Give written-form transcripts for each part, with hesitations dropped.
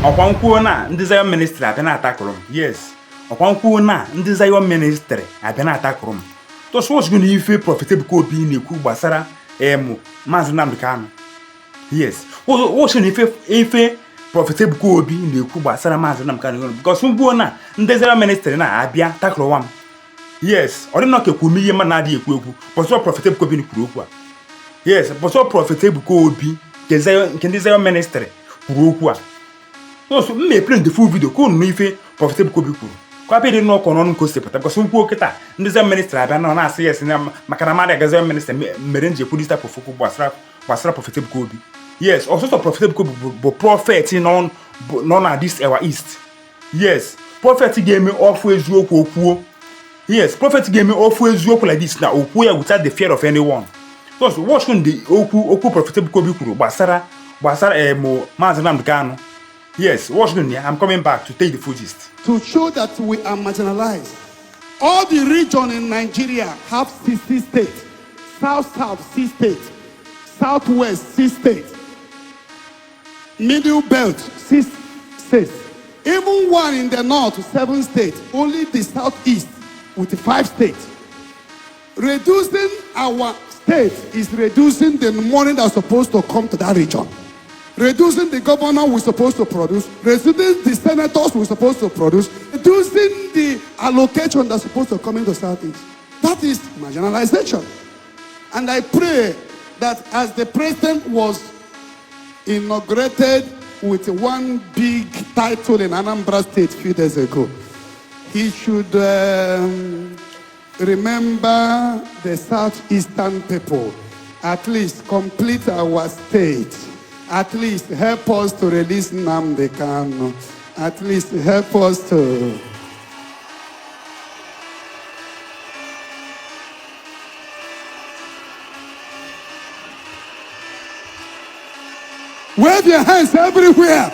Ọkwa m kwuo na ndị Zion Ministry abịa na-atakụrụ m. Yes, ọkwa m kwuo na ndị Zion Ministry abịa na-atakụrụ m. Tọsọsgo na ife Prophet Ebuka Obi na-ekwu gbasara em Maazị Nnamdi Kanu. Yes, wọchị na ife Prophet Ebuka Obi na-ekwu gbasara Maazị Nnamdi Kanu, because m kwuo na ndị Zion Ministry na-abịa takụrụwa m. Yes, ọ dị nọ ka ekwu m ihe mmadụ na-adịghị ekwu ekwu, but ọ Prophet Ebuka Obi kwuru okwu a. Yes, but ọ Prophet Ebuka Obi nke ndị Zion Ministry kwuru okwu a. So m na-eplay the full video ka unu nụ ife Prophet Ebuka Obi kwuru, ka abịa dị n'ọkụ n'ọnụ nke o si pụta, because m kwuo kịta ndị Zion Ministry abịa nọ na-asị yes na maka na mmadụ aga Zion Ministry mere m ji ekwu this type of okwu gbasara Prophet Ebuka Obi. Yes, ọsọsọ Prophet Ebuka Obi bụ prophet nọ na this our east. Yes, prophet ga-eme ọfụ eziokwu okwuo. Yes, prophet ga-eme ofu eziokwu like this na okwu ya without the fear of anyone. Just watch the okwu Prophet Ebuka Obi kwuru gbasara em Maazị Nnamdi Kanu. Yes, watch ya. I'm coming back to take the full gist. To show that we are marginalized. All the region in Nigeria have 60 states. South South, 6 states. Southwest, 6 states. Middle Belt, 6 states. Even one in the north, 7 states. Only the Southeast with 5 states. Reducing our state is reducing the money that's supposed to come to that region. Reducing the governor we're supposed to produce, reducing the senators we're supposed to produce, reducing the allocation that's supposed to come into Southeast. That is marginalization. And I pray that as the president was inaugurated with one big title in Anambra State a few days ago, he should remember the Southeastern people, at least complete our state, at least help us to release Nnamdi Kanu, at least help us to... Wave your hands everywhere.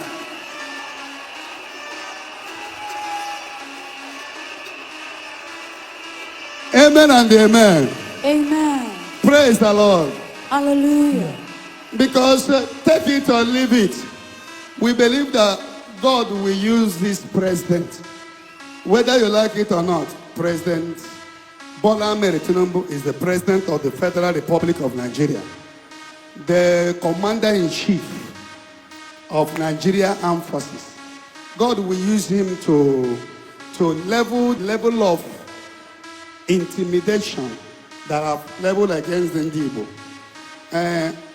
Amen and amen. Amen. Praise the Lord. Hallelujah. Because take it or leave it, we believe that God will use this president. Whether you like it or not, President Bola Ahmed Tinubu is the president of the Federal Republic of Nigeria, the commander-in-chief of Nigeria Armed Forces. God will use him to level of intimidation that have leveled against the Igbo.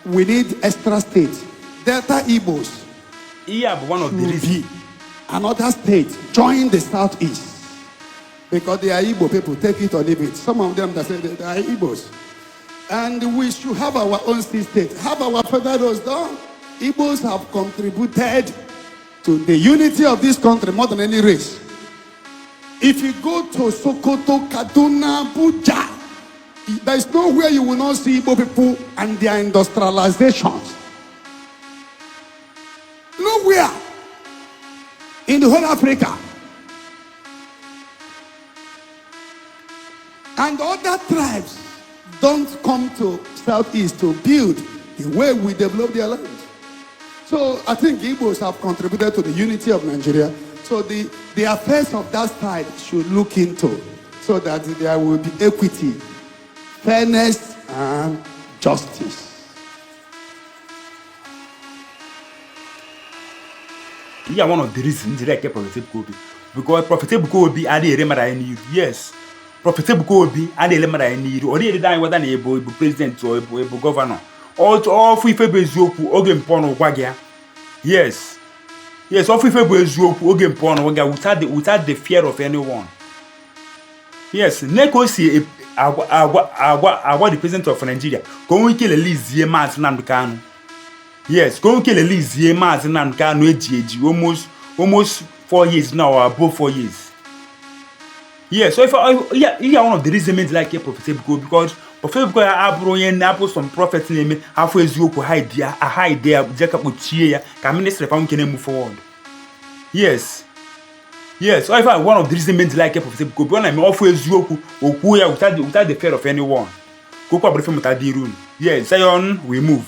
We need extra states. Delta Igbos Ihe a bụ one of the should reasons. be another state. Join the Southeast. Because they are Igbo people, take it or leave it. Some of them that say they are Igbos. And we should have our own state. Have our federal roads done. Igbos have contributed to the unity of this country more than any race. If you go to Sokoto, Kaduna, Abuja, there is nowhere you will not see Igbo people and their industrializations. Nowhere in the whole Africa. And other tribes don't come to Southeast to build the way we develop their land. So I think Igbos have contributed to the unity of Nigeria. So the affairs of that side should look into so that there will be equity, fairness, and justice. Ihe one of the reasons ji like Prophet Ebuka Obi, because Prophet Ebuka Obi adịghị ere mmadụ anyị n'iru. Yes, Prophet Ebuka Obi adịghị ele mmadụ anyị n'iru. Ọ dịghị elede anyị whether na ịbụ president or ịbụ gọvanọ. Ọfụ ife bụ eziokwu oge mpụ ọnụ gwa gị ya. Yes, yes, ọfụ ife bụ eziokwu oge mpụ ọnụ gwa gị ya without the fear of anyone. Yes, nne ka o si agwa the president of Nigeria ka o nwee ike lelizie Maazị Nnamdi Kanu. Yes, ka o nwee ike lelizie Maazị Nnamdi Kanu eji almost 4 years now or above 4 years. Yes, so if ihe one of the reasons men like Prophet Ebuka Obi, because Prophet Ebuka abụrụ onye na-abụ some prophet na-eme afọ eziokwu hide ya je ka kpuchie ya ka ministry fa nwoke na-emu forward. Yes, yes, so if one of the reasons men like Prophet Ebuka Obi, ọ na-eme ọfụ eziokwu okwu ya without the fear of anyone. Ka okwu abụrụ ife mụta dị iru. Yes, Zion we move.